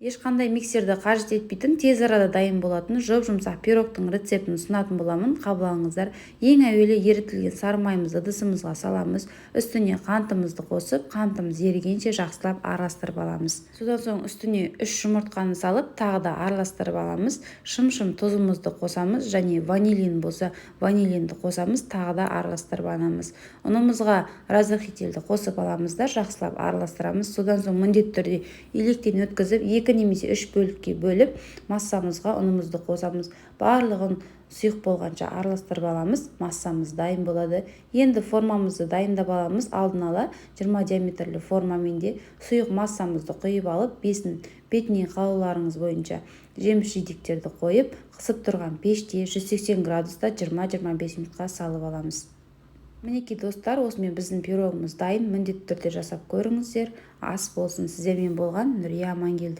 Ешқандай миксерді қажет етпейтін, тез арада дайын болатын жұп-жұмсақ пирогтың рецептін ұсынатын боламын. Қабыл алыңыздар. Ең әуелі ерітілген сары майымызды ыдысымызға саламыз. Үстіне қантымызды қосып, қантымыз ерігенше жақсылап араластырып аламыз. Содан соң үстіне 3 жұмыртқаны салып, тағы да араластырып аламыз. Шым-шым тұзымызды қосамыз және ванилин болса, ванилинді қосамыз, тағы да араластырып аламыз. Ұнымызға разрыхлительді қосып аламыз да, жақсылап араластырамыз. Содан соң міндетті түрде електен өткізіп, 2 немесе 3 бөлікке бөліп, массамызға ұнымызды қосамыз. Барлығын сұйық болғанша араластырып аламыз. Массамыз дайын болады. Енді формамызды дайындап аламыз. Алдын ала 20 диаметрлі формамен де сұйық массамызды құйып алып, бетіне қалауларыңыз бойынша жеміс жидектерді қойып, қызып тұрған пеште 180 градуста 20-25 минутқа салып аламыз. Мінекей, достар, осымен біздің пирогымыз дайын. Міндетті түрде жасап көріңіздер. Ас болсын! Сіздермен болған Нүрия Амангелді.